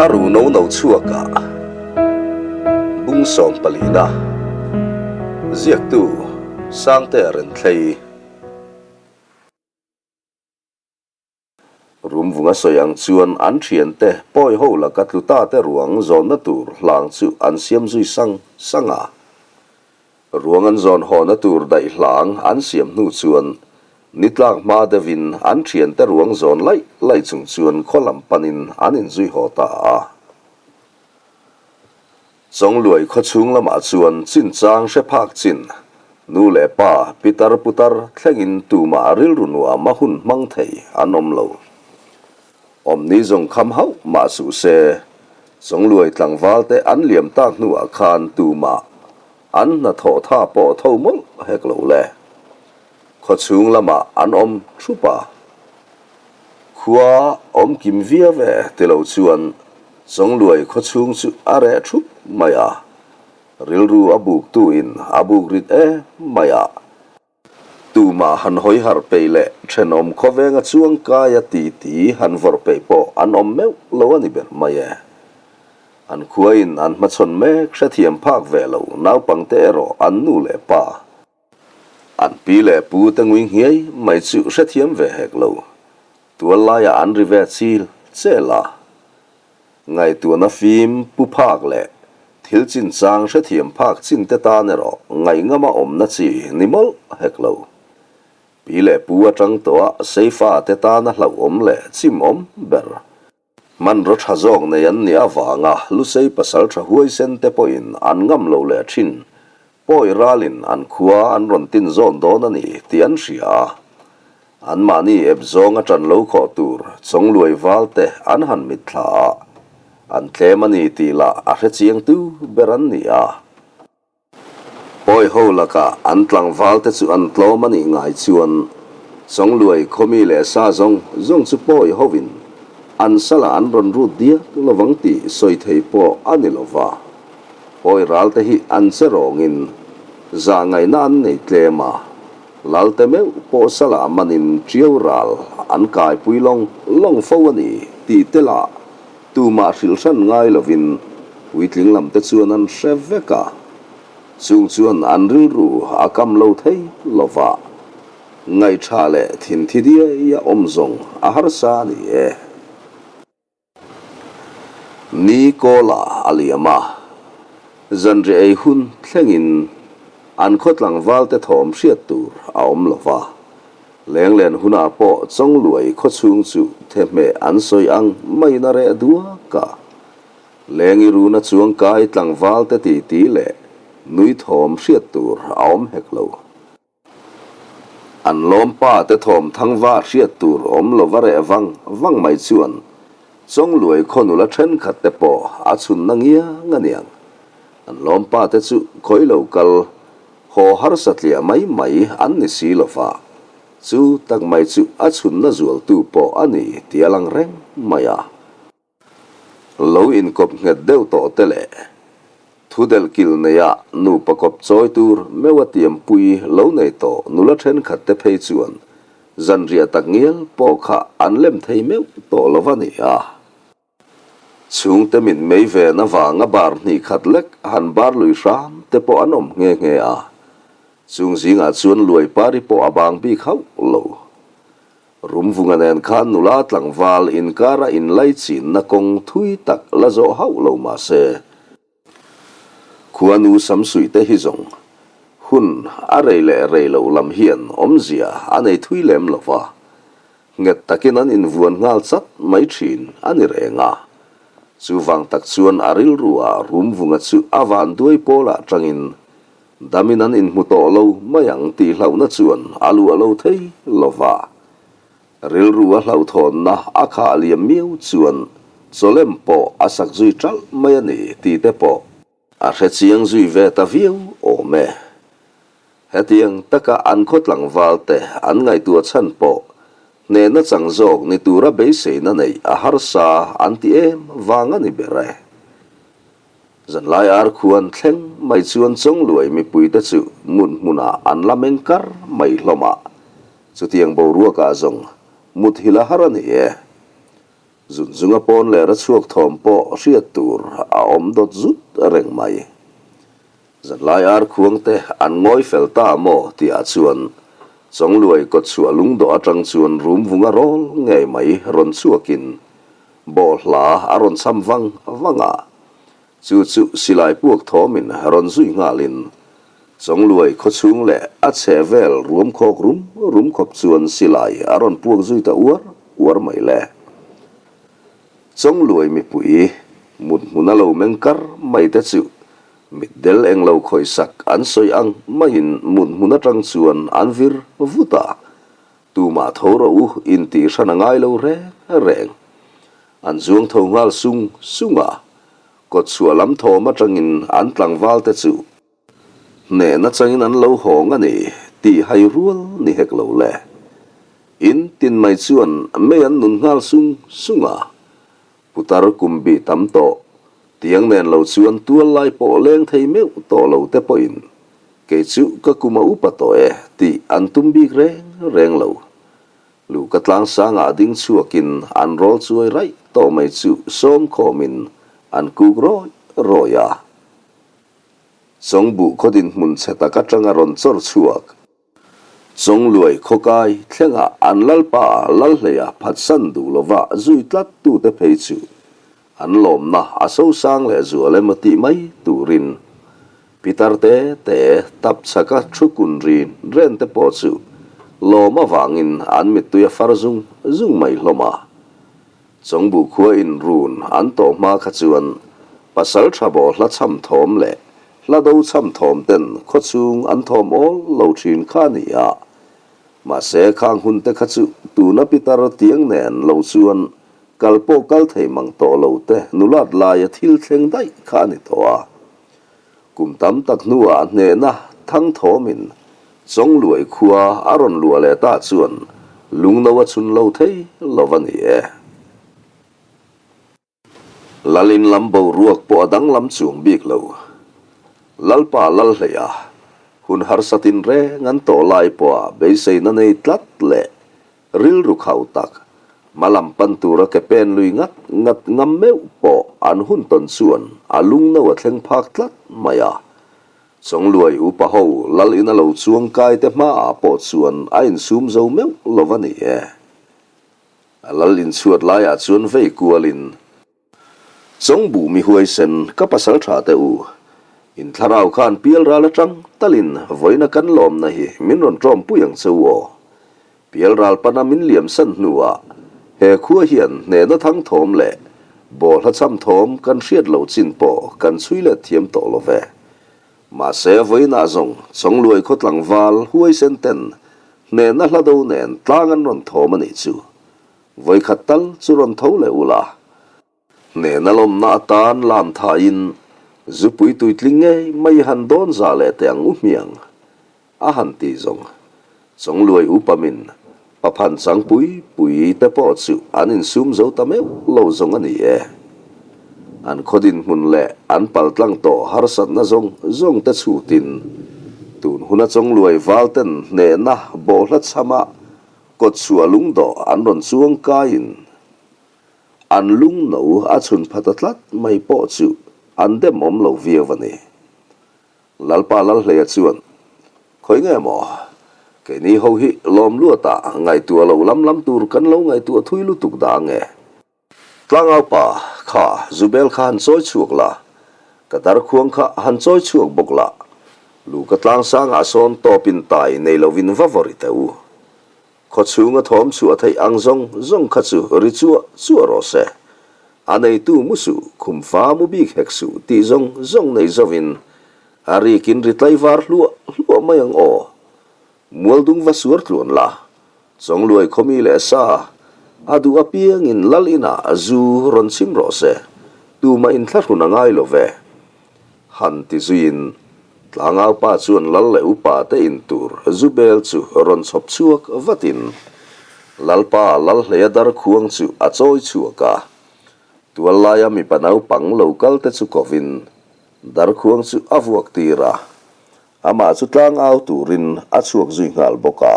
A ru no no chhuak a, bung sawm palina ziaktu Sangtea Renthlei. Rumvunga sawi ang chuan an thiante pawi ho laka tlu ta te ruang zawnna tur hlang chu an siam zui sang sang a. Ruang an zawn hawna tur daih hlang an siam hnu chuan ni tlak hma deuhin an thiante ruang zawn laih laih chung chuan khaw lam panin an inzui haw ta a. Chawngluai khawchhung lamah chuan chinchang hre phak chin, nu leh pa, pitar putar thlengin tumah rilru nuam a hun hmang thei an awm lo. Awmni zawng kham hauh mah suh se, Chawngluai tlangval te an liam tak hnuah khan tumah an hnathawh tha pawh tho mawlh hek lo le. Khawchhung lamah an awm thup a. Khua awm kim viau e ti lo chuan Chawngluai khawchhung chu a reh thup mai a, rilru a buk tu in a buk rit em mai a. Tumah han hawi harh peih leh thenawm khawvenga chuang kaia ti ti han vawrh peih pawh an awm meuh lo a ni ber mai e. An khuain an hmachhawn mek hrethiam phak ve lo naupangte erawh an nu leh pa An pi leh pu te ngui nghiai mai chu hrethiam ve hek lo. Tual laiah an ri ve chil chel a. Ngaihtuahna fim pu phak leh thil chinchang hrethiam phak chin te tan erawh ngaihngama awmna chi ni mawlh hek lo. Pi leh pu atang tawha seifa te tana hlauhawm leh chimawm ber. Hmanraw tha zawk nei an nih avanga Lusei pasal tha huaisen te pawhin an ngam lo leh thin. Pawi ralin an khua an rawn tin zawn dawn a ni tih an hria a. Anmahni ep zawng a ṭan lo khawh tur Chawngluai val te an han mitthla a, an tlem a ni tih lah a hrechiangtu ber an ni a. Pawi ho lakah an tlangval te chu an tlawm a nih ngai chuan Chawngluai khawmi leh sa zawng zawng chu pawi hovin an salah an rawn rut diak lovang tih sawi thei pawh a ni lova. Pawi ral te hi an che rawngin zah ngaihna an nei tlem a, lal te meuh pawh salah manin ṭiau ral an kaipui lawng lawng fo a ni tih te lah Tumah hrilh hran ngai lovin puitling lamte chuan an hre vek a, chung chuan an rilru a kam lo thei lo va, ngaihṭha leh thinthi diai a awm zawng a harsa a ni e. Ni kawla a liam a, zanriah ei hun thlengin an khaw tlangvalte thawm hriat tur a awm lo va, Lenglen hunah pawh Chawngluai khawchhung chu thehmeh an sawi ang maiin a reh duak a. Lengi runa chuang kai tlangval te titi leh nui thawm hriat tur a awm hek lo. An lawmpa te thawm thangva hriat tur awm lova reh vang vang mai chuan Chawngluai khaw nula thenkhat te pawh a chhunna ngiang aniang. An lawmpa te chu khawi lo kal Haw harsa tliah mai mai an ni si lo va, chu tak mai chu a chhunna zualtu pawh a ni tih a lang reng mai a. Lo inkawp nghet deuh tawh te leh thu delh kilh neia nupa kawp chawi tur meuha tiampui lo nei tawh nula thenkhat te phei chuan zanriah tak ngial pawh kha an lem thei meuh tawh lo va ni a. Chhungte mit mei ven avanga bar hnih khat lek han bar lui hram te pawh an awm nghe nghe a, chung zingah chuan luai pari pawh a bang bik hauh lo. Rumvunga nen khan nula tlangval inkara inlaichinna kawng thui tak la zawh hauh lo mah se, Khuanu Samsuih te hi zawng hun a rei leh rei loh lam hian awmzia a nei thui lem lo va, nghet takin an invuan nghal chat mai thin a ni reng a. Chuvang tak chuan a rilrua Rumvunga chu a van duai pawlah tangin damin an inhmu tawh lo mai ang tih hlauhna chuan a luah lo thei lo va. Rilru a hlauhthawnna a khah liam miau chuan chawlem pawh a sak zui ṭalh mai a ni tih te pawh a hre chiang zui ve ta viau awm e. Hetiang taka an khaw tlangval te an ngaihtuah chhan pawh hnehna chang zawk ni tura beiseina neih a harsa an ti em vang a ni ber e. Zanlai ar khuan thleng mai chuan Chawngluai mipuite chu mut hmunah an la meng kar mai hlawm a, chutiang boruakah zawng mut hi la har a ni e. Zunzunga pawn leh ra chhuak thawm pawh hriat tur a awm dawt zut reng mai. Zanlai ar khuang te an ngawi fel ta maw tihah chuan Chawngluai kawtchhuah lungdawh atang chuan rum vunga rawl ngei mai rawn chhuakin bawlhla a rawn cham vang vang a. Chu chu silai puak thawmin rawn zui nghalin Chawngluai khawchhung leh a chhehvel ruam khawk rum rum khawp chuan silai a rawn puak zui ta uar uar mai le. Chawngluai mipui mut hmuna lo meng kar mai te chu mitdel englo khawisak an sawi ang maiin mut hmun atang chuan an vir vut a, tumah tho rawh u intih hran a ngai lo reng reng. An zuang tho nghal sung sung a, kawtchhuah lam thawm atangin an tlangval te chu hnehna changin an lo hawng a ni tih hai rual ni hek lo le. In tin mai chuan mei an nun nghal sung sung a, putar kum bih tam tawh tiang nen lo chuan tual lai pawh leng thei meuh tawh lo te pawhin kei chu ka kum a upa tawh e tih an tum bik reng reng lo. Luhka tlangsangah ding chhuakin an rawl chuai raih tawh mai chu sawm khawmin an kuk rawi rawi a. Chawngbuh khaw dinhmun chhe tak atanga rawn chawr chhuak. Chawngluai khawkai thlengah an lalpa Lalhleia phatsan duh lova zui tlat tute phei chu An lawmna a sosang leh zual emaw tih mai turin pitar te te tap chhaka thu kun rin ren te pawh chu lawm avangin an mittui a far zung zung mai hlawm a. Chawngbu khua in run an tawh hma kha chuan pasal tha bawh hla chham thawm leh hla do chham thawm ten khawchhung an thawm awl lo thin kha a ni a. Mahse khang hun te kha chu tuna pitar tiang nen lo chuan Kal pawh kal thei mang tawh lo te nulat laia thil thleng daih kha a ni tawh a. Kum tam tak hnuah hnehna thang thawmin Chawngluai khua a rawn luah leh ta chuan lungno a chhun lo thei lo a ni e. Lalin lam boruak pawh a danglam chuang bik lo. Lalpa Lalhleia hun harsatin reng an tawh lai pawha beiseina nei tlat leh Rilru khau tak, hma lam pan tura ke pen lui ngat ngat ngam meuh pawh an hun tawn chuan a lungno a thleng phak tlat mai a. Chawngluai upa ho lal ina lo chuang kai te hmaah pawh chuan a insum zo meuh lo va ni e. A lal inchhuat laiah chuan vei kualin. Chawngbuh mi huaisen ka pasal tha teh u. In thlarau khan pialral atang talin vawiina kan lawmna hi min rawn tawmpui ang che u aw. Pialral pana min liamsan hnuah he khua hian hnehna thang thawm leh bawlhla cham thawm kan hriat loh chin pawh kan chhui let thiam tawh lo ve. Mahse vawiinah zawng Chawngluai khaw tlangval huaisen ten hnehna hla do nen tlang an rawn thawm a nih chu. Vawikhat tal chu rawn tho leh ula. Hnehna lawmna atan lam thaiin zupui tuitling ngei mai han dawn za leh teh ang u hmiang, a han ti zawng. Chawngluai upamin paphan chang pui pui te pawh chu an insum zo ta meuh lo zawng a ni e. An khaw dinhmun leh an paltlang tawh harsatna zawng zawng te chhutin tun huna Chawngluai valten hnehna bawhhla chhama Kawtchhuah lungdawh an rawn chuang kaiin an lungno a chhun pha ta tlat mai pawh chu an demawm lo viau a ni. Lalpa Lalhleia chuan, Khawi nge maw? Keini ho hi lawm luatah ngaihtuah loh lam lam tur kan lo ngaihtuah thui lutuk dah ange. Tlangaupa kha Zubel kha han chawi chhuak la, ka darkhuang kha han chawi chhuak bawk la, Luka tlangsangah sawn tawpin tai nei lovin va vaw ri teh u. Khawchhunga thawm chhuah theih ang zawng zawng kha chu ri chuah chuah rawh se. A neitu mu suh, khum fa mu bik hek suh tih zawng zawng nei zovin a rikin ri tlaivar hluah hluah mai ang aw. Mualdung va suar tluan la, Chawngluai khawmi leh sa, a duh apiangin lal inah zu rawn chhim rawh se, tumah inthlahrun a ngai lo ve. Han ti zuiin Tlangaupa chuan lal leh upa te in tur zu bel chu rawn chhawp chhuak vatin Lalpa Lalhleia darkhuang chu a chawi chhuak a. Tual laia mipa naupang lo kal te chu kovin darkhuang chu a vuak tir a. Amah chu tlangau turin a chhuak zui nghal bawk a.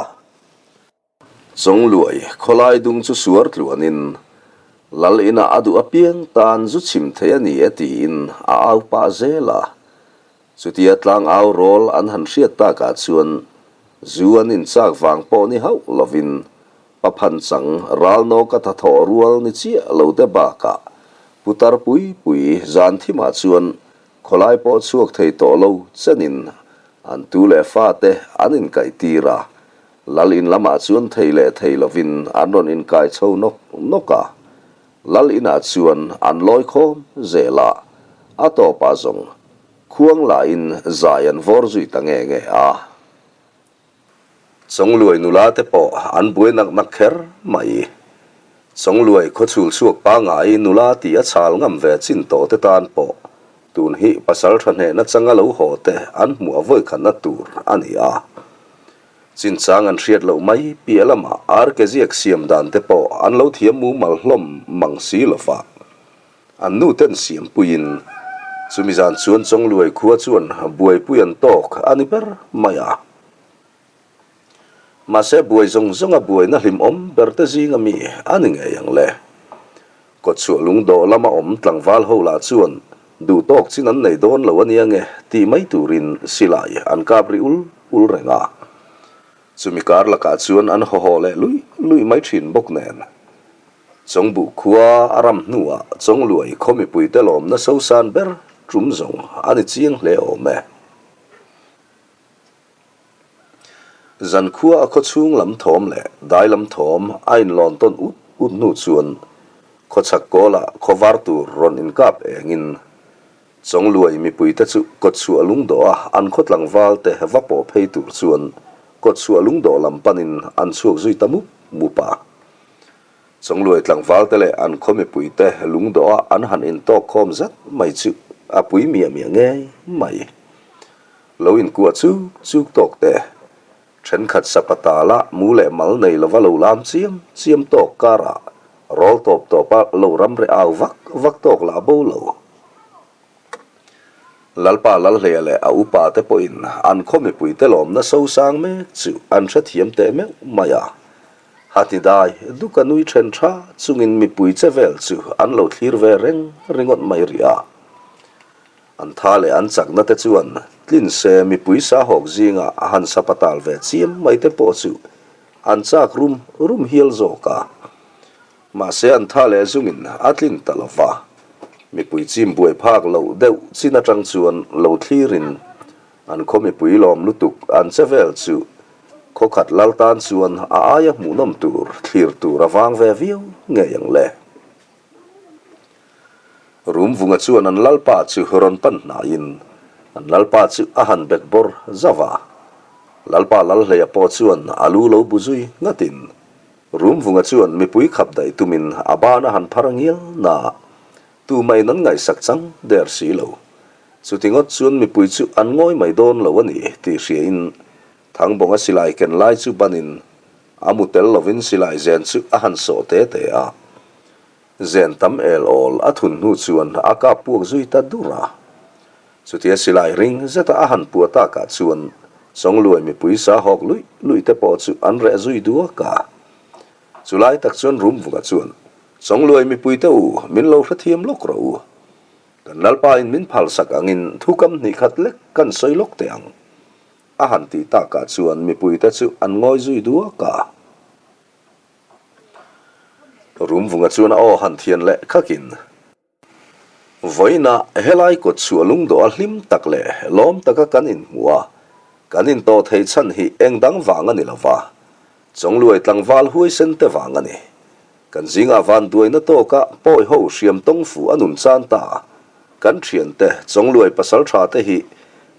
Chawngluai khawlai dung chu suar tluanin. Lal inah a duh apiang tan zu chhim thei a ni e tiin a au pah zel a. Chutia tlang au rawl an han hriat takah chuan zu an inchak vang pawh ni hauh lovin Paphan chang ral nawka tha thawh rual ni chiah lo te bakah putar pui pui zan thimah chuan khawlai pawh chhuak thei tawh lo chenin an tu leh fate an inkaih tir a, Lal in lamah chuan thei leh thei lovin an rawn inkai chho nawk nawk a, Lal inah chuan an lawi khawm zel a, a tawpah zawng khuang lahin zai an vawr zui ta nge nge a. Chawngluai nula te pawh an buai nak nak kher mai. Chawngluai khawchhul chhuak pangngai nula tih a chhal ngam ve chin tawh te tan pawh tun hi pasal tha hnehna changa lo haw te an hmuh a vawikhatna tur a ni a. Chinchang an hriat loh mai piah lamah ar ke ziak siam dan te pawh an lo thiam mumal hlawm mang si lova. An nu ten siampuiin chumi zan chuan Chawngluai khua chuan buaipui an tawk a ni ber mai a. Mahse buai zawng zawnga buaina hlimawm ber te zinga mi a ni ngei ang le. Kawtchhuah lungdawh lama awm tlangval ho lah chuan duh tawk chin an nei dawn lo a nia nge tih mai turin silai an kap ri ul ul reng a. Chumi kar lakah chuan an haw haw leh luih luih mai thin bawk nen. Chawngbuh khua a ram hnuah Chawngluai khaw mipuite lawmna sosan ber tum zawng a ni chiang hle awm e. Zankhua a khaw chhung lam thawm leh dai lam thawm a inlawn tawn ut ut hnu chuan khawchhak kawlah khaw var tur rawn inkap engin Chawngluai mipuite chu kawtchhuah lungdawh a an khaw tlangval te va pawh phei tur chuan kawtchhuah lungdawh lam panin an chhuak zui ta mup mup a. Chawngluai tlangval te leh an khaw mipuite lungdawh a an han intawk khawm zet mai chu a pui miah miah ngei mai. Lo inkuah chuk chuk tawk te, thenkhat sapa la mu leh mal nei lova lo lam chiam chiam tawk karah rawl tawp tawpa lo ramre au vak vak tawk lah bo lo. Lalpa Lalhleia leh a upa te pawhin an khaw mipuite lawmna sosang mek chu an hrethiam teh meuh mai a. Hati dai duka nui then tha chungin mipui che vel chu an lo thlir ve reng ringawt mai rih a. An tha leh an chakna te chuan tlin se mipui sahawk zinga a han sapatal ve chiam mai te pawh chu an chak rum rum hial zawk a. Mahse an tha leh zungin a tlin ta lo va, mipui chim buai phak loh deuh chin atang chuan lo thlirin an khaw mipui lawm lutuk an che vel chu khaw khat lal tan chuan a aia hmuhnawm tur thlir tur a vang ve viau ngei ang le. Rumvunga chuan an lalpa chu rawn pan hnaiin an lalpa chu a han bek bawr zauh a, lalpa Lalhleia pawh chuan a lu lo bu zui ngatin Rumvunga chuan mipui khap daih tumin a ban a han phar ngial na, tumahin an ngaihsak chang der si lo. Chuti ngawt chuan mipui chu an ngawi mai dawn lo a ni tih hriain Thangbawnga silai ken lai chu banin a mu tel lovin silai zen chu a han sawh te te a. Zen tam el awl a thun hnu chuan a kap puak zui ta dur a. Chutia silai ring zeta a han puah takah chuan Chawngluai mipui sa hawk luih luih te pawh chu an reh zui duak a. Chulai tak chuan Rumvunga chuan, Chawngluai mipui te u, min lo hrethiam lawk rawh u. Kan Lalpa in min phalsak angin thukam hnih khat lek kan sawi lawk teh ang. A han tih takah chuan mipui te chu an ngawi zui duak a. Rumvunga chuan a aw han thian leh khakin. Vawiinah helai kawt chhuah lungdawh a hlim tak leh lawm taka kan inhmuh a, kan intawh theih chhan hi eng dang vang a ni lo va, Chawngluai tlangval huaisen te vang a ni. Kan zingah vanduaina tawka pawi ho hriam tawng fuh a nun chan ta. Kan thiante Chawngluai pasal tha te hi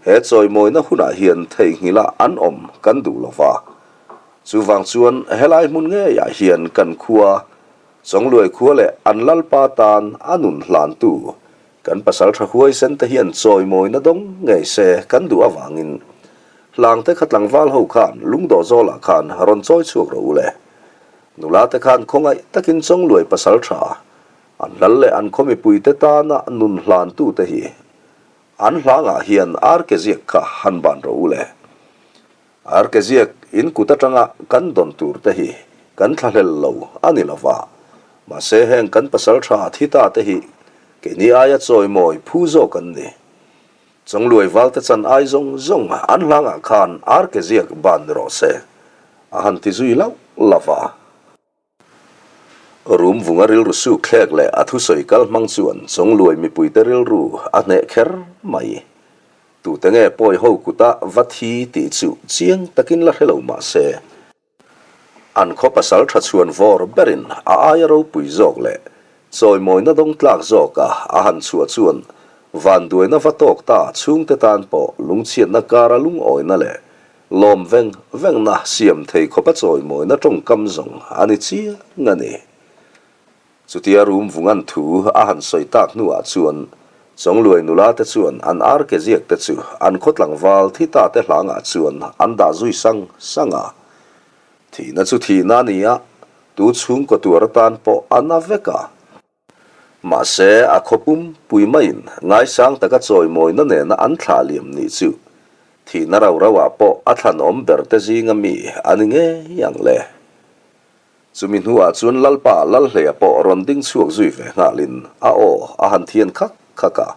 he chawimawina hunah hian theihnghilh a an awm kan duh lo va. Chuvang chuan helai hmun ngeiah hian kan khua Chawngluai khua leh an lalpa tan a nun hlantu kan pasal tha huaisen te hian chawimawina dawng ngei se kan duh avangin hlangte kha tlangval ho khan lungdawh zawlah khan rawn chawi chhuak rawh u le. Nula te khan khawngaih takin Chawngluai pasal tha an lal leh an khaw mipuite tana nun hlantu te hi an hlangah hian ar ke ziak kha han ban rawh u le. Arkeziak in kut atanga kan dawn tur te hi kan thlahlel lo a ni lova. Mahse heng kan pasaltha thi ta te hi keini aia chawimawi phu zawk an ni. Chawngluai valte chan ai zawng zawng an hlangah khan ar ke ziak ban ni rawh se, a han ti zui lauh lauh a. Rum vunga rilru suk thlek leh a thusawi kal hmang chuan Chawngluai mipuite rilru a hneh kher mai. Tute nge pawi ho kuta va thi tih chu chiang takin la hre lo mah se, an khaw pasal tha chhuan vawr berin a aia ropui zawk leh chawimawina dawng tlak zawka a han chhuah chuan vanduaina va tawk ta chhungte tan pawh lungchhiatna kara lungawina leh Lawm veng vengna siam thei khawpa chawimawina tawngkam zawng a ni chiang a ni. Chutia rum vungan thu a han sawi tak hnuah chuan Chawngluai nula te chuan an ar ke ziak te chu an khaw tlangval thi ta te hlangah chuan an dah zui sang sang a. Thihna chu thihna a ni a, tu chhungkaw tuar atan pawh a na vek a. Mahse, a khaw pum pui maiin ngaisang taka chawimawina nena an thlah liam nih chu thihna rau rauah pawh a thlanawm ber te zinga mi a ni ngei ang le. Chumi hnuah chuan Lalpa Lalhleia pawh rawn ding chhuak zui ve nghalin a aw a han thian khak khak a,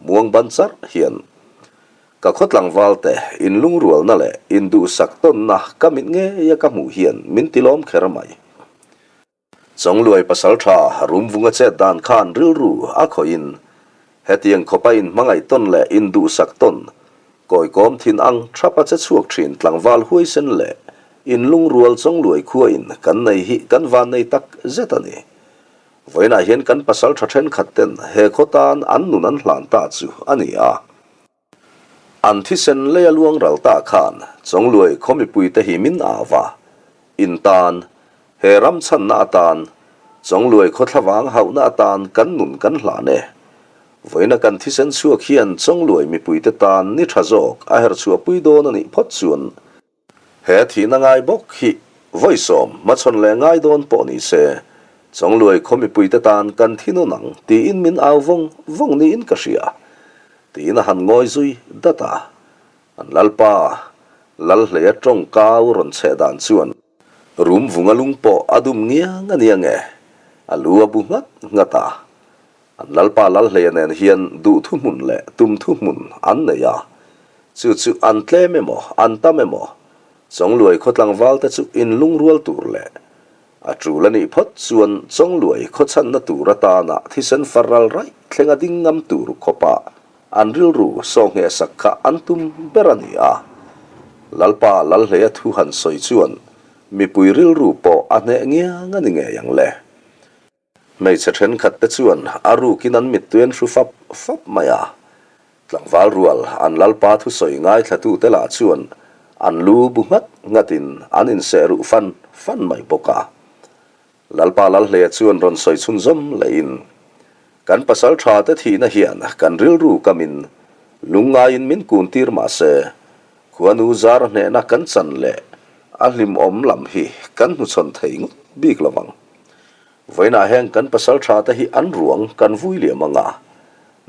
muang ban charh hian ka khaw tlangval te inlungrualna leh induhsak tawnna ka mit ngeia ka hmuh hian min tilawm kher mai. Chawngluai pasaltha Rumvunga chet dan khan rilru a khawih in hetiang khawpa in hmangaih tawn leh in duhsak tawn, kawikawm thin ang thapa che chhuak thin tlangval huaisen leh in lungrual Chawngluai khua in kan nei hi kan van nei tak zet a ni. Vawiinah hian kan pasaltha thenkhat ten he khaw tan an nun an hlan ta chu a ni a. An thisen leia luang ral ta khan Chawngluai khaw mipuite hi min au va, in tan, he ram chhanna atan, Chawngluai khaw thlavang hauhna atan kan nun kan hlan e. Vawiina kan thisen chhuak hian Chawngluai mipuite tan ni tha zawk a herchhuahpui dawn a nih phawt chuan, He thihna ngai bawk hi vawisawm hmachhawn leh ngai dawn pawh ni se, Chawngluai khaw mipuite tan kan thi nawn ang tiin min au vawng vawng niin ka hria, tiin a han ngawi zui dat a. An Lalpa, Lalhleia tawng kau rawn chheh dan chuan rum vunga lung pawh a dum ngiang a nia nge, a lu a bu nghat nghat a. An Lalpa Lalhleia nen hian duh thuhmun leh tum thuhmun an nei a, chu chu an tlem emaw an tam emaw, Chawngluai khaw tlangvalte chu inlungrual tur leh a tul a nih phawt chuan Chawngluai khaw chhanna tur atana thisen far ral raih thlenga ding ngam tur khawpa an rilru sawhngheh sak kha an tum ber a ni a. Lalpa Lalhleia thu han sawi chuan mipui rilru pawh a hneh ngiang a ni ngei ang le. Hmeichhe thenkhat te chuan a rukin an mittui an hru fap fap mai a. Tlangval rual an Lalpa thusawi ngaithlatute lah chuan an lu bu nghat nghatin an inseh ruh fan fan mai bawk a. Lalpa Lalhleia chuan rawn sawi chhunzawm lehin, Kan pasal tha te thihna hian kan rilru kamin lungngaiin min kuntir mah se, khuanu zar hnehna kan chan leh a hlimawm lam hi kan hnuchhawn thei ngawt bik lo vang. Vawiinah heng kan pasal tha te hi an ruang kan vui liam ang a,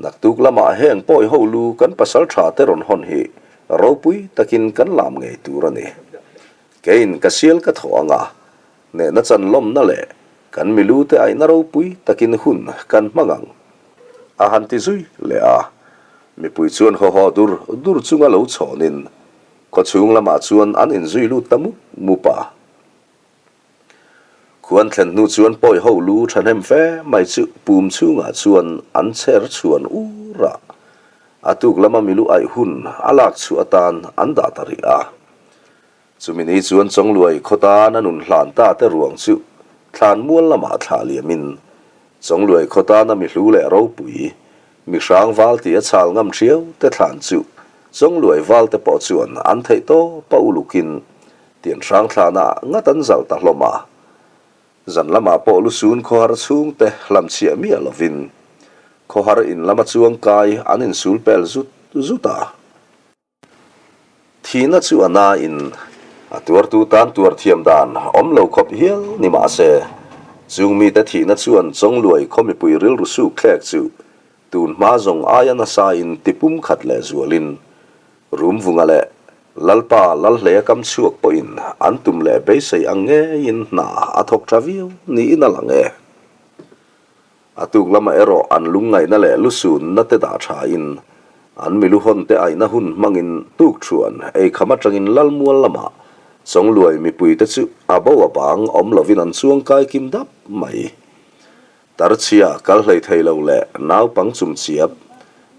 naktuk lamah heng pawi ho lu kan pasal tha te rawn hawn hi ropui takin kan lam ngei tur a ni. Keiin ka sial ka thaw ang a, hnehna chan lawmna leh kan milu te aihna ropui takin hun kan hmang ang, a han ti zui leh a. Mipui chuan haw haw dur dur chunga lo chhawnin khawchhung lamah chuan an inzui lut ta mup mup a. Khuan thlen hnu chuan pawi ho lu thahnem fe mai chu pum chhungah chuan an chher chhuan ur a, a tuk lama milu aih hun a lak chhuah atan an dah ta rih a. Chumi ni chuan Chawngluai khaw tan a nun hlan ta te ruang chu thlan mual lamah thlah liamin Chawngluai khaw tana mi hlu leh ropui, mi hrang val tih a chhal ngam thiau te thlan chu Chawngluai val te pawh chuan an theih tawp a ulukin Tian hrang thlana ngat an zalh ta hlawm a. Zan lamah pawh lusun khawhar chhungte hlamchhiah miah lovin khawhar in lama chuang kai an insul pel zut zut a. Thihna chu a nain a tuartu tan tuar thiam dan awm lo khawp hial ni mah se, chung mite thihna chuan Chawngluai khaw mipui rilru suk thlek chu tun hma zawng aia nasain tipum khat leh zualin Rumvunga leh Lalpa Lalhleia kam chhuak pawhin an tum leh beisei ang ngeiin hna a thawk tha viau niin a lang e. A tuk lamah erawh an lungngaihna leh lusunna te dah thain an milu hawn te aihna hun hmangin tukṭhuan eikham aṭangin Lalmual lamah Chawngluai mipuite chu a bo a bang awm lovin an chuang kai kim dap mai. Tarchhia kal hlei thei lo leh naupang chumchiap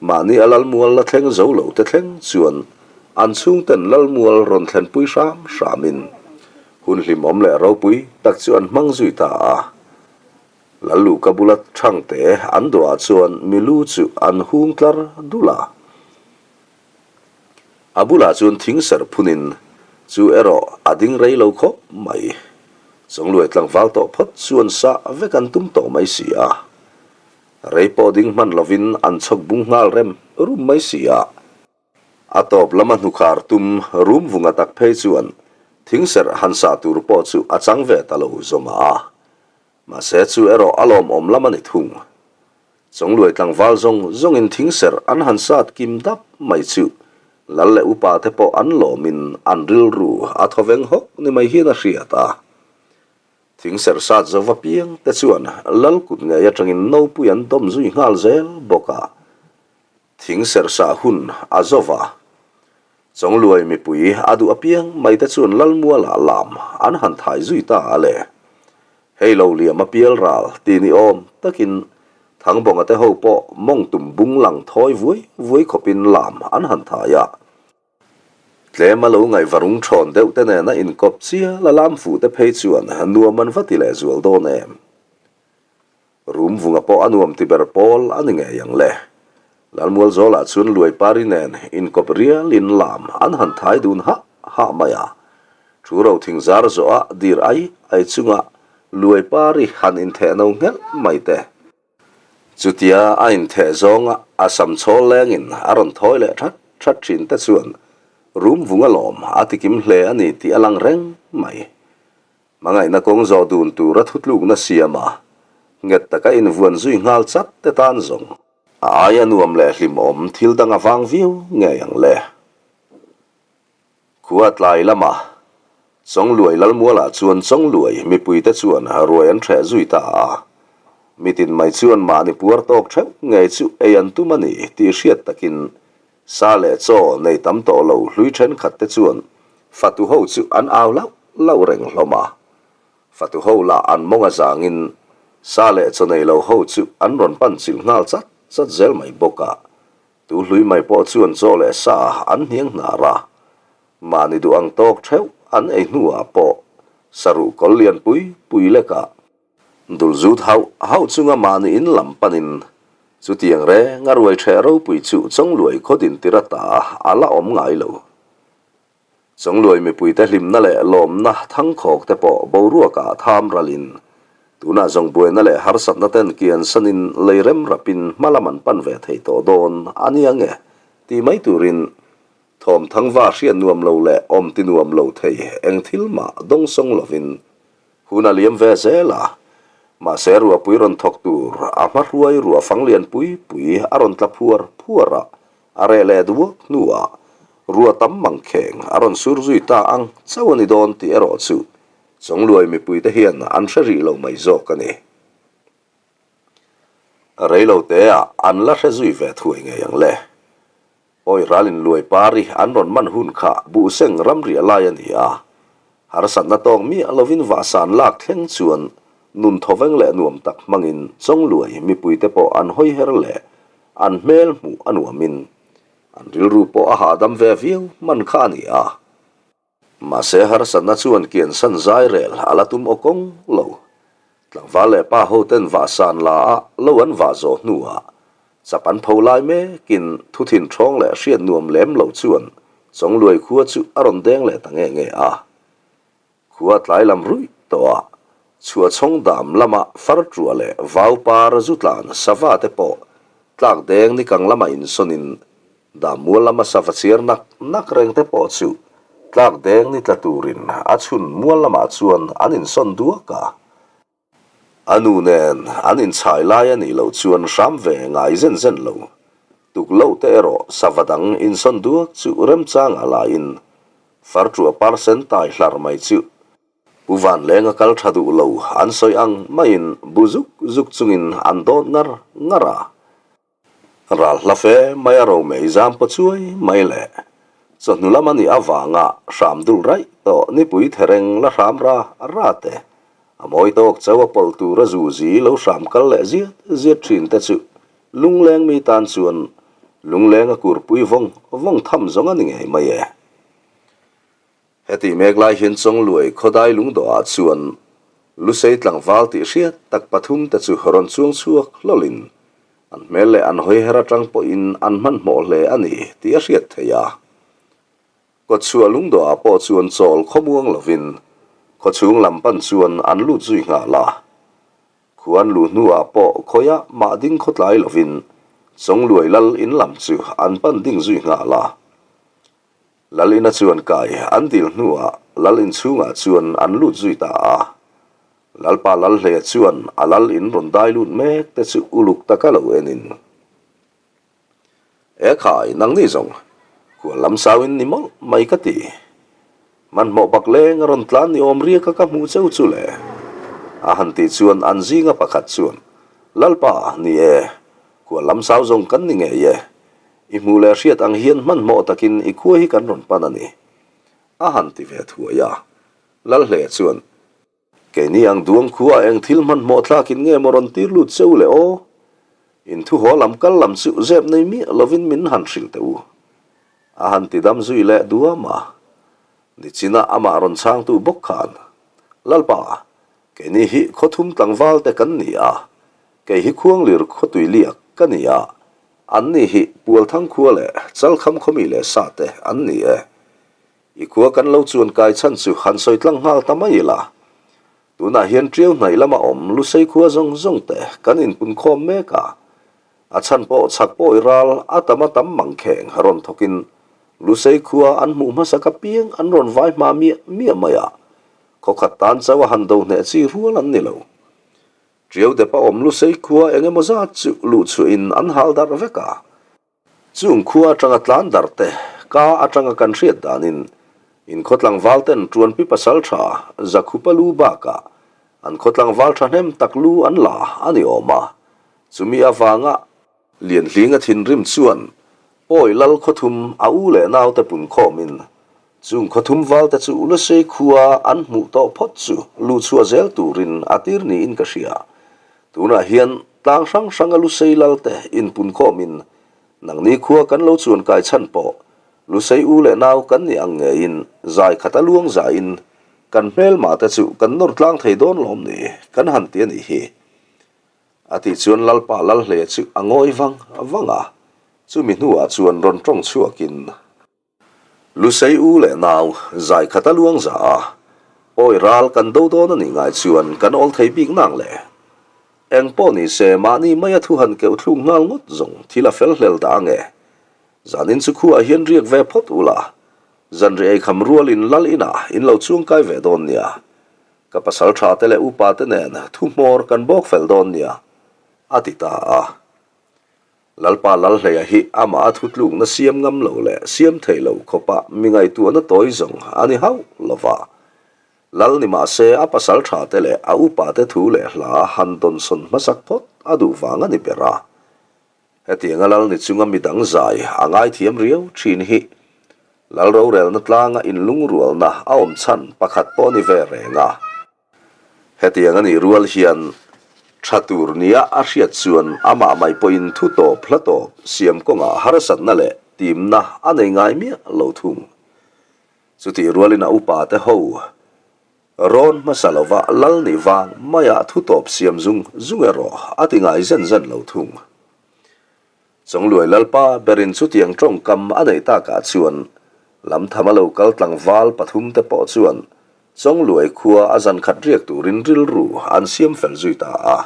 mahni a Lalmual la thleng zo lo te thleng chuan an chhungten Lalmual rawn thlenpui hram hramin hun hlimawm leh ropui tak chu an hmang zui ta a. Lalluhka bula thangte an duah chuan milu chu an hung tlar dul a. A bulah chuan thing serh phunin chu erawh a ding rei lo khawp mai. Chawngluai tlangval tawh phawt chuan sah vek an tum tawh mai si a. Rei pawh ding hman lovin an chhawk bung nghal rem rum mai si a. A tawp lama hnukhar tum rum vunga tak phei chuan thingserh han sah tur pawh chu a chang ve ta lo zawm a. Mahse chu erawh a lawmawm lam a ni thung. Chawngluai tlangval zawng zawngin thingserh an han sat kim dap mai chu lal leh upa te pawh an lawmin an rilru a thawveng hawk ni mai hian a hriat a. Thingserh sat zova piang te chuan lal kut ngei atangin nopui an dawm zui nghal zel bawk a. Thing serhsah hun a zo va. Chawngluai mipui a duh apiang mai te chuan Lalmualah lam an han thai zui ta a le. Hei lo liam a pial ral ti ni awm takin Thangbawnga te ho pawh mawng tum bung lang thawi vuai vuai khawpin lam an han thai a. Tlem a lo ngaihvarung thawn deuh te nena inkawp chial a lam fuh te phei chuan nuam an va ti leh zual dawn em. Rum vunga pawh a nuam ti ber pawl a ni ngei ang le. Lalmual zawlah chuan Luaipari nen inkawp rialin lam an han thai dun hah hah mai a. Thu ro thing zar zawh a dir ai ai chunga Luaipari han intheh no nghelh mai te. Chutia a intheh zawnga a sam chhawl lengin a rawn thawi leh that that thin te chuan rum vunga lawm a tikim hle a ni tih a lang reng mai. Hmangaihna kawng zawh dun tura thutlukna siam a, nghet taka invuan zui nghal chat te tan zawng. A aia nuam leh hlimawm thil dang a vang viau ngei ang le. Khua tlai lama Chawngluai Lalmualah chuan Chawngluai mipuite chuan ruai an hreh zui ta a. Mitin mai chuan mahni puar tawk theuh ngei chu ei an tum a ni tih hriat takin Sa leh chaw nei tam tawh lo hlui thenkhat te chuan fatu ho chu an au lauh lauh reng hlawm a. Fatu ho lah an mawng a zangin sa leh chaw nei lo ho chu an rawn pan chilh nghal chat chat zel mai bawk a. Tu hlui mai pawh chuan chaw leh sa an hniang hnar a. Mahni duh ang tawk theuh an ei hnuah pawh saruh kawl lian pui pui lekah Dul zut hauh hauh chunga mahni in lam panin chutiang reng a ruai ṭheh ropui chu Chawngluai khaw din tir ata a la awm ngai lo. Chawngluai mipuite hlimna leh lawmna thangkhawk te pawh boruakah tham ralin tunah zawng buaina leh harsatna ten kian sanin lei rem rapin hma lam an pan ve thei tawh dawn a nia nge tih mai turin thawm thangva hriat nuam lo leh awm ti nuam lo thei eng thil mah dawngsawng lovin Hun a liam ve zel a, mahse ruahpui rawn thawk tur a hma hruai ruah fang lian pui pui a rawn tla phuar phuar a, a reh leh duak hnuah ruah tam mangkheng a rawn sur zui ta ang chauh a ni dawn tih erawh chu Chawngluai mipuite hian an hre rih lo mai zawk a ni. Reiloteah an la hre zui ve thuai ngei ang le. Awi ral in luai pari an rawn man hun kha buhseng ramriah lai a ni a. Harsatna tawk miah lovin vahsan lak thleng chuan nun thawveng leh nuam tak hmangin Chawngluai mipuite pawh an hawi her leh an hmel hmuh a nuamin an rilru pawh a hahdam ve viau hman kha a ni a. Mahse harsatna chuan kiansan zai rel a la tum aw kawng lo. Tlangval leh pa ho ten vahsan la a lo an vah zawh hnuah chap an pho lai mekin thuthin ṭhawng leh hriat nuam lem lo chuan Chawngluai khua chu a rawn deng leh ta nge nge a. Khua tlai lam ruih tawh a, chhuahchhawng dam lama far ṭuah leh vau par zu tlan sava te pawh tlak deng nikang lama insawnin Dam mual lama sava chhiar nak nak reng te pawh chu tlak deng ni tla turin a chhun mual lamah chuan an insawn duak a. A nu nen an inchhai lai a nih loh chuan hram ve ngai zen zen lo. Tuk loh te erawh sava dang insawn duak chu remchangah laiin farṭuah parsen tai hlar mai chu. Pu Vanlenga kal tha duh lo an sawi ang maiin bu zuk zuk chungin an dawt ngar ngar a. Ral hla fe mai a romei zam paw chuai mai le. Chawhnu lam a nih avanga hram dul raih tawh nipui thereng la hram ra ra te, a mawi tawk chauh a pawlh tur a zuzi lo hram kal leh ziat ziat thin te chu lungleng mi tan chuan lungleng a kurpui vawng vawng tham zawng a ni ngei mai e. Heti mek lai hian Chawngluai khawdai lungdawhah chuan Lusei tlangval tih hriat tak pathum te chu rawn chuang chhuak hlawlin an hmel leh an hawi her atang pawhin an hmanhmawh hle a ni tih a hriat theih a. Kawtchhuah lungdawhah pawh chuan chawl khawmuang lovin khawchhung lam pan chuan an lut zui nghal a. Khua an luh hnuah pawh khawiah mah ding khawtlai lovin Chawngluai lal in lam chu an pan ding zui nghal a. Lalina chuan kai an dil hnuah Lal inchhungah chuan an lut zui ta a. Lalpa Lalhleia chuan a Lal in rawn dai lut mek te chu uluk taka lo enin, E khai, nangni zawng, khual lam sauin ni mawlh mai ka ti. Hmanhmawh bak leng a rawn tlan ni awm riaka ka hmuh cheu chu le. A han tih chuan an zinga pakhat chuan, Lalpa, ni e, khual lam sau zawng kan ni ngei e. I hmuh leh hriat ang hian hmanhmawh takin i khua hi kan rawn pan a ni. A han ti ve thuai a. Lalhleia chuan, Keini ang duang khua eng thil hmanhmawh thlakin nge maw rawn tir lut che u le aw? In thu haw lam kal lam chu zep nei miah lovin min han hrilh teh u. A han ti dam zui leh duam a. Nichina amah rawn chhangtu bawk khan, Lalpa, keini hi khawthum tlangval te kan ni a, kei hi Khuanglir khawtui liak ka ni a, An ni hi Pualthang khua leh Chalkham khawmi leh sa te an ni e. I khua kan lo chuan kai chhan chu han sawi tlang nghal ta mai ila. Tunah hian Tiau hnaih lama awm Lusei khua zawng zawng te kan inpun khawm mek a. A chhan pawh chhak pawi ral a tam a tam mangkheng rawn thawkin Lusei khua an hmuh hmasak apiang an rawn vai hma miah miah mai a. Khawkhat tan chauh a han do hneh chi rual an ni lo. Tiau depa awm Lusei khua eng emaw zat chu luh chhuahin an hal darh vek a. Chung khua atanga tlan darh te ka atanga kan hriat danin in khaw tlangval ten Tuanpi pasal tha Zakhupa lu bakah an khaw tlangval thahnem tak lu an la a ni awm a, chumi avanga Lianhlinga thinrim chuan Pawi lal khawthum a u leh naute pun khawmin chung khawthum valte chu Lusei khua an hmuh tawh phawt chu luhchhuah zel turin a tir niin ka hria. Tunah hian tlang hrang hranga Lusei lalte inpun khawmin nangni khua kan lo chuan kai chhan pawh Lusei u leh nau kan nih ang ngeiin zai khat a luang zaiin kan hmelma te chu kan nawr tlang thei dawn lawm ni kan han ti a nih hi. A tih chuan Lalpa Lalhleia chu a ngawi vang vang a, chumi hnuah chuan rawn tawng chhuakin, Lusei u leh nau zai khat a luang za a, pawi ral kan do dawn a nih ngai chuan kan awl thei bik nang le. Eng pawh ni se mahni maia thu han keuh thluk nghal ngawt zawng thil a fel hlel dah ange. Zanin chu khuaah hian riak ve phawt ula, zanri eikham rualin lal inah in lo chuangkai ve dawn nia. Ka pasal tha te leh upa te nen thu hmawr kan bawk fel dawn nia, a ti ta a. Lalpa Lalhleia hi amah a thutlukna siam ngam lo leh siam thei lo khawpa mi ngaihtuahna tawi zawng a ni hauh lo va. Lal ni mah se a pasal tha te leh a upa te thu leh hla han dawnsawn hmasak phawt a duh vang a ni ber a. Hetianga lal ni chunga midang zai a ngaithiam riau thin hi lal rorelna tlanga inlungrualna a awm chhan pakhat pawh a ni ve reng a. Hetiang a nih rual hian tha tur nia a hriat chuan amah mai pawhin thu tawp hla tawp siam kawngah harsatna leh timna a nei ngai miah lo thung. Chutih rualin a upa te ho Rawn hmasa lova lal nih vang maiah thu tawp siam zung zung erawh a ti ngai zen zen lo thung. Chawngluai Lalpa berin chutiang tawngkam a neih takah chuan lamtham a lo kal tlangval pathum te pawh chuan Chawngluai khua a zan khat riak turin rilru an siam fel zui ta a.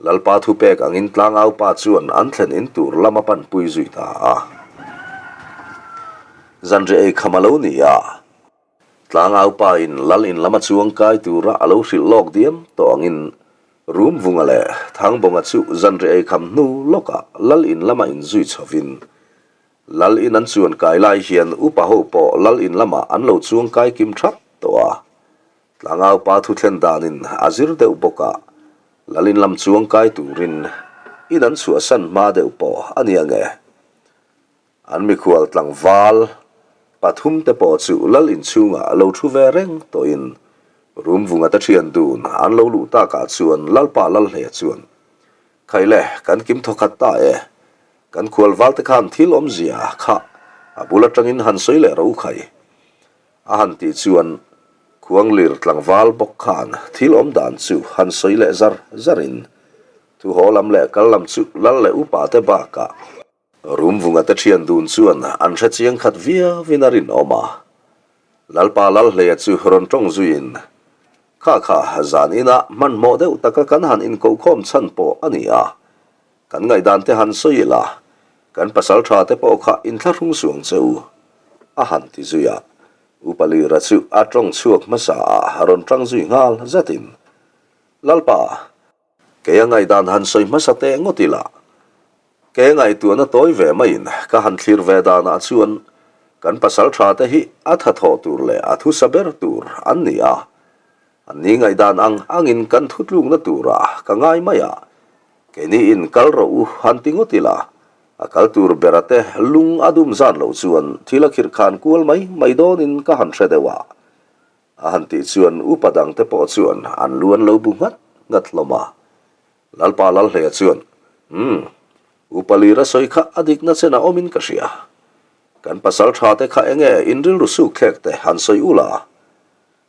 Lalpa thupek angin tlangaupa chuan an thlen in tur lam a panpui zui ta a. Zanriah ei kham a lo ni a. Tlangaupa in lal in lam a chuang kai tura a lo hrilh lawk diam tawh angin Rumvunga leh Thangbawnga chu zanriah ei kham hnu lawkah lal in lama inzui chhovin lal in an chuan kai lai hian upa ho pawh lal in lamah an lo chuang kai kim thap tawh a. Tlangaupa thu thlen danin a zir deuh bawk a, Lalin lam chuang kai turin in an chhuahsan hma deuh pawh a ni ange. An mikhual tlangval pathum te pawh chu Lal inchhungah lo thu ve reng tawhin Rumvunga te thian dun an lo luh takah chuan Lalpa Lalhleia chuan, Khaile, kan kim thawkhat ta e. Kan khualval te khan thil awmzia kha a bul atangin han sawi leh ro khai. A han tih chuan Khuanglir tlangval bawk khan thil awm dan chu han sawi leh zar zarin thu haw lam leh kal lam chu lal leh upa te bakah Rumvunga te thian dun chuan an hre chiang khat viauin a rinawm a. Lalpa Lalhleia chu rawn tawng zuiin kha kha zan inah hmanhmawh deuh taka kan han inkohkhawm chhan pawh a ni a, Kan ngaihdan te han sawi ila, kan pasal tha te pawh kha inthlahrung suang che u, a han ti zui a. Upa Lira chu a tawng chhuak hmasa ah rawn tang zui nghal zatin, Lalpa, kei a ngaihdan han sawi hmasa teh ngawt ila, ke ngaihtuahna tawi ve maiin ka han thlir ve danah chuan kan pasal tha te hi a tha thawh tur leh a thusa ber tur an ni a, an ni ngaihdan ang angin kan thutlukna turah ka ngai mai a, Keini in kal rawh u han ti ngawt ila, a kal tur bera te lung a dum zan loh chuan thil a khirh khan kual mai mai dawnin ka han hre deuh a. A han tih chuan upa dang te pawh chuan an lu an lo bu nghat nghat hlawm a. Lalpa Lalhleia chuan, Umm, upa Lira sawi kha a dikna chen a awmin ka hria. Kan pasal tha te kha enge in rilru suk thlek te han sawi ula.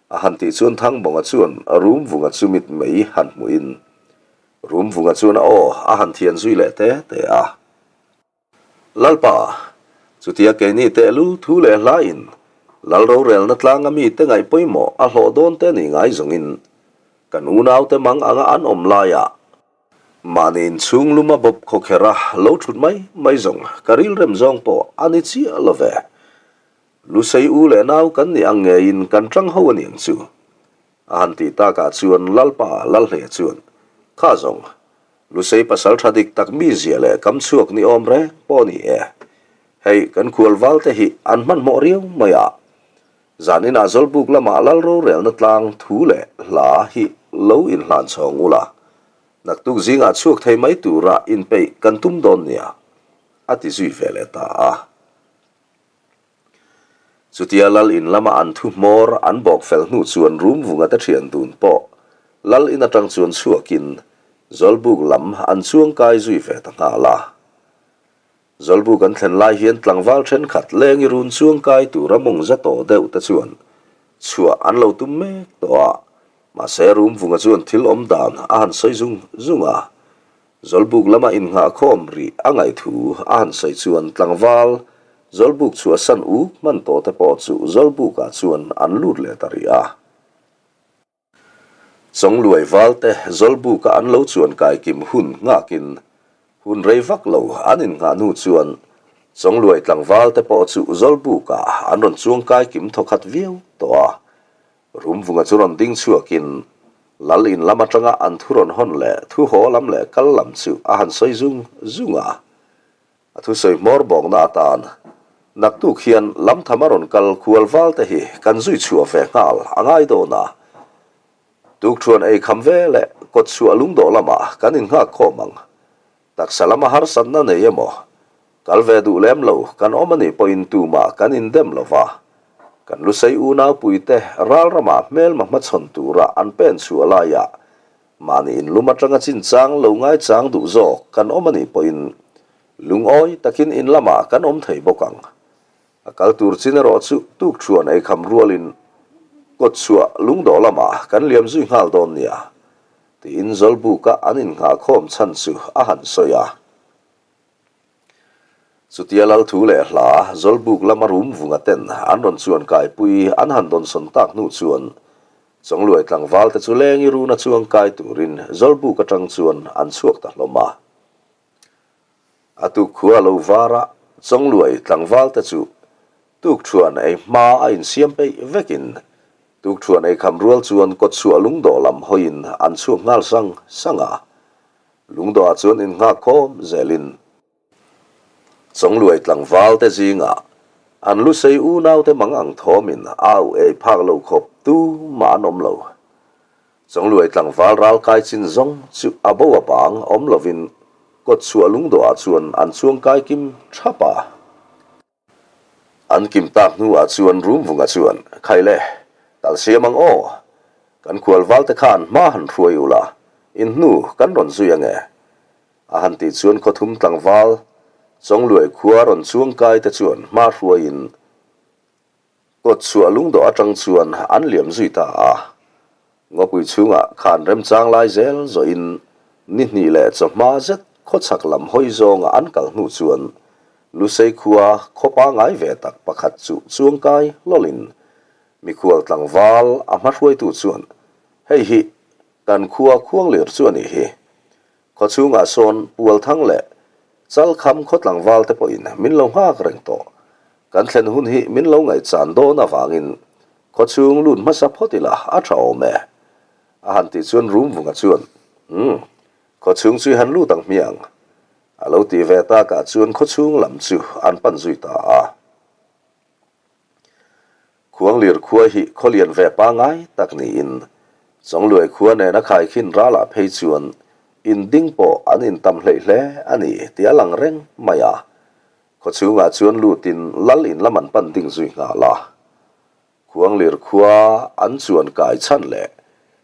A han tih chuan Thangbawnga chuan Rumvunga chu mit mei han hmuhin Rumvunga chuan a aw a han thian zui leh te te a. Lalpa, chutia keini tehlul thu leh hlain Lal rorelna tlanga mite ngaih pawimawh a hlawh dawn te ni ngai zawngin kan unaute mang anga an awm laiah mahni inchhung luma bawp khawkherh a lo thut mai mai zawng ka rilrem zawng pawh a ni chiah lo ve. Lusei u leh nau kan nih ang ngeiin kan tang ho a niang chu. A han tih takah chuan Lalpa Lalhleia chuan, Kha zawng, Lusei pasal tha dik tak mi zia leh kam chhuak ni awm reng pawh a ni e. Hei kan khual val te hi an hmanhmawh riau mai a. Zan inah Zawlbuk lamah Lal rorelna tlang thu leh hla hi lo inhlan chhawng ula, naktuk zingah chhuak thei mai tura inpeih kan tum dawn nia, a ti zui ve leh ta a. Chutia Lal in lama an thu hmawr an bawk fel hnu chuan Rumvunga te thian dun pawh Lal in atang chuan chhuakin Zawlbuk lam an chuang kai zui ve ta nghal a. Zawlbuk an thlen lai hian tlangval thenkhat lengi run chuang kai tura mawng za tawh deuh te chuan chhuah an lo tum mek tawh a, mahse Rumvunga chuan thil awm dan a han sawi zung zung a. Zawlbuk lama innghahkhawm rih a ngaih thu a han sawi chuan tlangval Zawlbuk chhuahsan uk hman tawh te pawh chu Zawlbukah chuan an lut leh ta rih a. Chawngluai valte Zawlbuka an lo chuan kaikim hun nghakin hun rei vak lo an innghah hnu chuan Chawngluai tlangval te pawh chu Zawlbukah an rawn chuang kaikim thawkhat viau tawh a. Rumvunga chu rawn ding chhuakin Lal in lam atanga an thu rawn hawn leh thu haw lam leh kal lam chu a han sawi zung zung a. A thusawi hmawr bawkna atan naktuk hian lamtham a rawn kal khual val te hi kan zui chhuah ve nghal a ngai dawn a. Tukṭhuan ei kham ve leh kawtchhuah lungdawh lamah kan innghak khawm ang. Taksa lama harsatna nei emaw, kal ve duh lem lo kan awm a nih pawhin tumah kan indem lo va. Kan Lusei unaupuite ral ramah hmelma hmachhawn tura an pen chhuah laiah mahni inlum atanga chinchang lo ngaichang duh zawk kan awm a nih pawhin lungawi takin in lamah kan awm thei bawk ang. A kal tur chin erawh chu tukṭhuan eikham rualin kawtchhuah lungdawh lamah kan liam zui nghal dawn nia. Tiin Zawlbuka an innghahkhawm chhan chu a han sawi a. Chutia Lal thu leh hla Zawlbuk lama rum vunga ten an rawn chuan kaipui an han dawnsawn tak hnu chuan Chawngluai tlangval te chu lengi runa chuang kai turin Zawlbuk atang chuan an chhuak ta hlawm a. A tuk khua lo var a, Chawngluai tlangval te chu tukṭhuan ei hma a insiam peih vekin Tukṭhuan ei kham rual chuan kawtchhuah lungdawh lam hawiin an chhuak nghal sang sang a. Lungdawhah chuan innghak khawm zelin Chawngluai tlangval te zingah an lusei unaute mang ang thawmin au ei phak lo khawp. tumah an awm lo. Chawngluai tlangval ral kai chin zawng chu a bo a bang awm lovin kawtchhuah lungdawhah chuan an chuang kai kim thap a. An kim tak hnuah chuan Rumvunga chuan, Khai le, kal siam ang aw. Kan khualval te khan hma han hruai ula, in hnu kan rawn zui ange. A han tih chuan khawthum tlangval Chawngluai khua rawn chuang kai te chuan hma hruaiin Kawtchhuah lungdawh atang chuan an liam zui ta a. Ngawpui chhungah khan remchang lai zel zawhin ni hnih leh chawhma zet khawchhak lam hawi zawnga an kal hnu chuan Lusei khua khaw pangai ve tak pakhat chu chuangkai hlawlin mikhual tlangval a hmahruaitu chuan, Hei hi kan khua khuanglir chu a nih hi. Khaw chhungah sawn Pualthang leh Chalkham khaw tlangval te pawhin min lo nghak reng tawh. Kan thlen hun hi min lo ngaihchan dawn avangin khaw chhung lut hmasa phawt ila a tha awm e. A han tih chuan Rumvunga chuan, Umm, khaw chhung chu i han lut ang hmiang. A lo tih ve takah chuan khaw chhung lam chu an pan zui ta a. Khuanglir khua hi khawlian ve pangai tak niin Chawngluai khua nena khaikhin ralah phei chuan in ding pawh an intam hleih hle a ni tih a lang reng mai a. Khawchhungah chuan lutin lal in lam an pan ding zui nghal a. Khuanglir khua an chuan kai chhan leh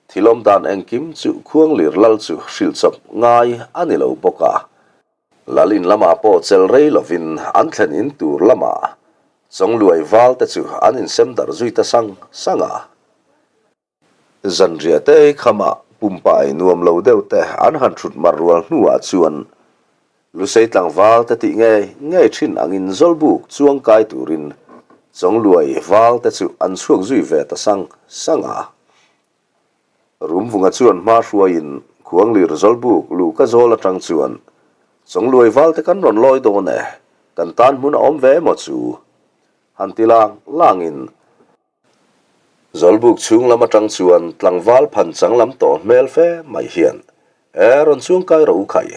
thil awm dan engkim chu Khuanglir lal chu hrilh chawp ngai a ni lo bawk a. Lal in lamah pawh chel rei lovin an thlen in tur lamah Chawngluai val te chu an insem darh zui ta sang sang a. Zanriah te ei khamah pumpai nuam lo deuh te an han thut mar rual hnuah chuan Lusei tlangval te tih ngei ngei thin angin Zawlbuk chuang kai turin Chawngluai val te chu an chhuak zui ve ta sang sang a. Rumvunga chuan hma hruaiin Khuanglir Zawlbuk luhka zawl atang chuan, Chawngluai val te kan rawn lawi dawn e, kan tan hmun a awm ve emaw chu? Han ti lang langin Zawlbuk chhung lam atang chuan tlangval phan chang lam tawh hmel fe mai hian, E, rawn chuangkai rawh u khai.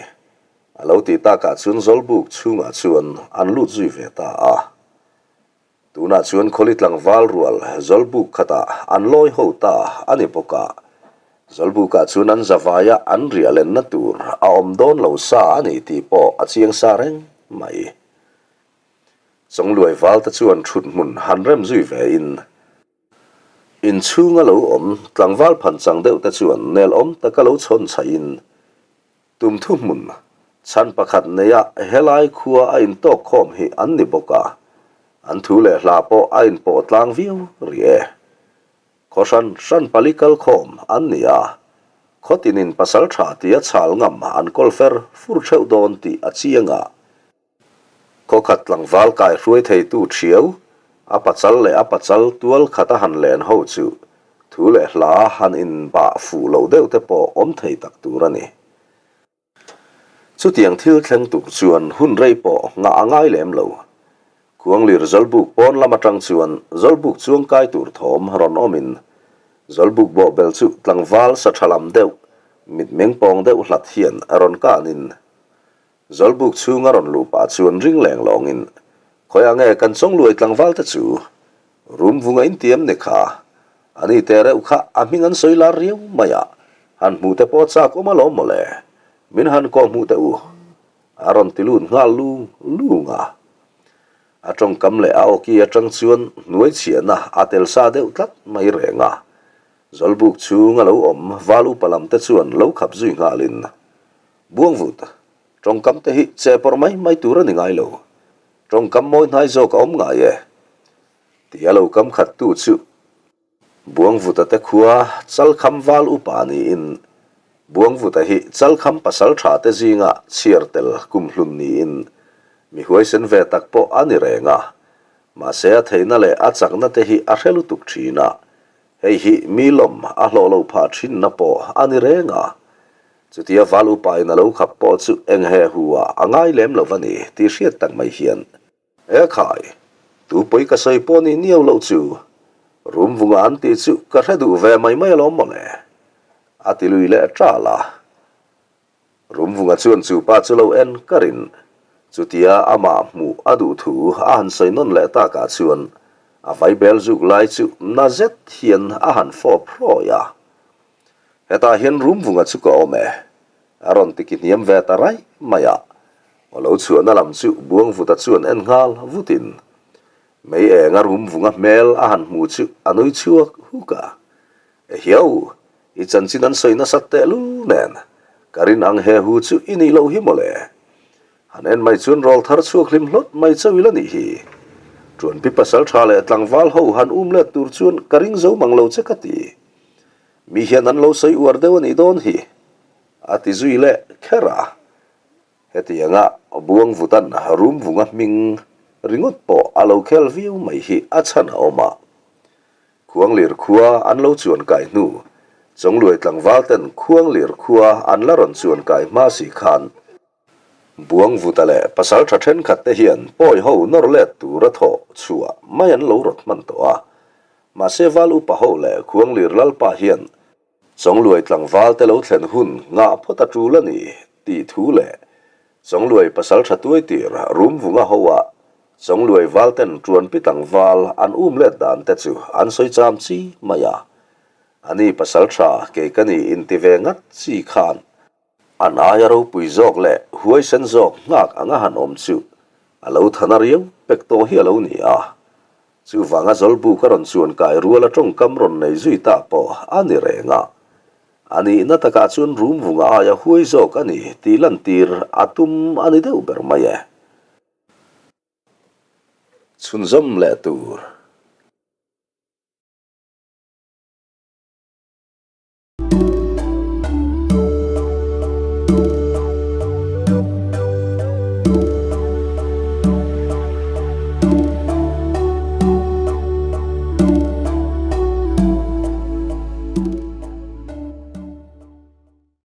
A lo tih takah chuan Zawlbuk chhungah chuan an lut zui ve ta a. Tunah chuan khawli tlangval rual Zawlbuk khatah an lawi ho ta a ni bawk a, Zawlbukah chuan an zavaia an riah lenna tur a awm dawn lo sa a ni tih pawh a chiang sa reng mai. Chawngluai valte chuan thut hmun han rem zui vein, inchhunga lo awm tlangval phanchang deuhte chuan nelawm taka lo chhawn chhaihin, Tum thuhmun, chhan pakhat neia helai khua a intawk khawm hi an ni bawk a, an thu leh hla pawh a inpawh tlang viau rih e. Khaw hran hran pali kal khawm an ni a, khaw tinin pasal tha tia chhal ngam an kawl fer fur theuh dawn tih a chiang a. Khaw khat tlangval kai hruai theitu thiau, a pachal leh a pachal tual khat a han len ho chu thu leh hla han inbah fuh loh deuh te pawh awm thei tak tur a ni. Chutiang thil thleng tur chuan hun rei pawh nghah a ngai lem lo. Khuanglir Zawlbuk pawn lam atang chuan Zawlbuk chuangkai tur thawm rawn awmin Zawlbuk bawhbel chu tlangval sa tha lam deuh, mitmeng pawng deuh hlat hian rawn kanin Zawlbuk chhung a rawn luh pah chuan ring leng lawngin, Khawiah nge kan Chawngluai tlangval te chu? Rumvunga in tiam ni kha. Ani te reuh kha a hming an sawi lar riau mai a, han hmuh te pawh chak awm alawm mawle. Min han kawh hmuh teh u. A rawn ti lut nghal lung lung a. A tawngkam leh a awki atang chuan hnuai chhiahna a tel sa deuh tlat mai reng a. Zawlbuk chhung a lo awm val upa lam te chuan lo khap zui nghalin, Buangvut, tawngkam te hi che pawrh mai mai tur a ni ngai lo. Tawngkam mawi hnai zawk a awm ngai e. Ti a lo kam khat tu chu Buangvuta te khua Chalkham val upa niin Buangvuta hi Chalkham pasal tha te zinga chhiar tel kum hlun niin mi huaisen ve tak pawh a ni reng a. Mahse a theihna leh a chakna te hi a hre lutuk thin a, hei hi mi lawm a hlawh lo phah thinna pawh a ni reng a. Chutia val upain a lo khap pawh chu eng he hu ah a ngai lem lo va ni tih hriat tak mai hian, E khai, tu pawi ka sawi pawh nih niau loh chu, rum vunga an tih chu ka hre duh ve mai mai alawm mawle, a ti lui leh ṭal a. Rum vunga chuan chu pa chu lo en karin, chutia amah hmuh a duh thu a han sawi nawn leh takah chuan. A vaibel zuk lai chu na zet hian a han fawp hrawi a. Hetah hian Rumvunga chu ka awm e, a rawn ti ki hniam ve ta raih mai a. Aw lo chhuahna lam chu Buangvuta chuan en nghal vutin mei enga Rumvunga hmel a han hmu chu a nui chhuak huk a. Ehiau, i chanchin an sawi nasat tehlul nen, ka rin ang he hu chu i nih loh hi mawle. Han en mai chuan rawl thar chhuak hlim hlawt mai chauh ila nih hi. Ṭuanpi pasal ṭha leh tlangval ho han um let tur chuan ka ring zo mang lo che ka ti. Mi hian an lo sawi uar deuh a nih dawn hi, a ti zui leh kher a. Hetianga Buangvutan Rumvunga hming ringawt pawh a lo khel viau mai hi a chhan a awm a. Khuanglir khua an lo chuan kai hnu, Chawngluai tlangval ten Khuanglir khua an la rawn chuan kai hma si khan, Buangvuta leh pasaltha thenkhat te hian pawi ho nawr let tura thawh chhuah mai an lo rawt hman tawh a. Mahse val upa ho leh Khuanglir Lalpa hian Chawngluai tlangval te lo thlen hun ngah phawt a tul a ni tih thu leh Chawngluai pasaltha tuaitir Rumvunga ho ah Chawngluai val ten Ṭuanpi tlangval an um let dan te chu an sawi cham chi mai a. Ani pasaltha kei ka ni inti ve ngat chi khan An aia ropui zawk leh huaisen zawk nghak anga han awm chu a lo thana riau pek tawh hi a lo ni a. Chuvanga Zawlbuk a rawn chuan kai ruala tawngkam rawn nei zui ta pawh a ni reng a. A nihna takah chuan Rumvunga aia huai zawk a ni tih lantir a tum a ni deuh ber mai e. Chhunzawm leh tur.